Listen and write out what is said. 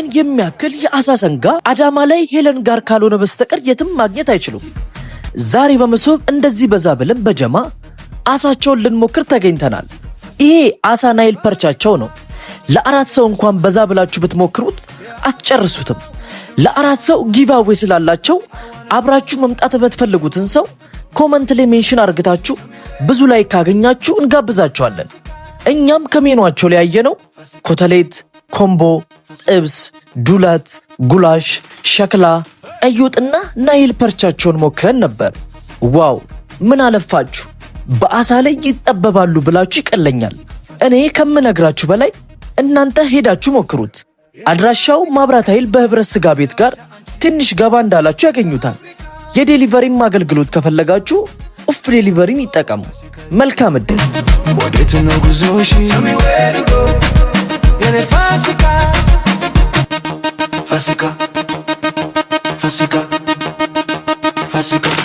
ይሄን የሚያክል የአሳ ሰንጋ አዳማ ላይ ሄለን ጋር ካልሆነ በስተቀር የትም ማግኘት አይችሉም። ዛሬ በመሶብ እንደዚህ በዛ ብለን በጀማ አሳቸውን ልንሞክር ተገኝተናል። ይሄ አሳ Nile perch ኣቸው ነው። ለአራት ሰው እንኳን በዛ ብላችሁ ብትሞክሩት አትጨርሱትም። ለአራት ሰው giveaway ስላላቸው አብራችሁ መምጣት የምትፈልጉትን ሰው comment ላይ mention አርግታችሁ ብዙ like ካገኛችሁ እንጋብዛችኋለን። እኛም ከሜኗቸው ላይ ያየነው ኮተሌት፣ combo፣ ጥብስ፣ ዱለት፣ ጉላሽ፣ ሸክላ፣ ቀይ ወጥና Nile perch ኣቸውን ሞክረን ነበር። Wow፣ ምን አለፋችሁ በአሳ ላይ ይጠበባሉ ብላችሁ ይቀለኛል። እኔ ከምነግራችሁ በላይ እናንተ ሄዳችሁ ሞክሩት። አድራሻው ማብራት ኃይል በህብረት ስጋ ቤት ጋር ትንሽ ገባ እንዳላችሁ ያገኙታል። የ delivery ም አገልግሎት ከፈለጋችሁ ኡፍ delivery ን ይጠቀሙ። መልካም እድል። ወዴት ነው ጉዞሽ? Tell me where to go. የኔ ፋሲካ፣ ፋሲካ፣ ፋሲካ፣ ፋሲካ።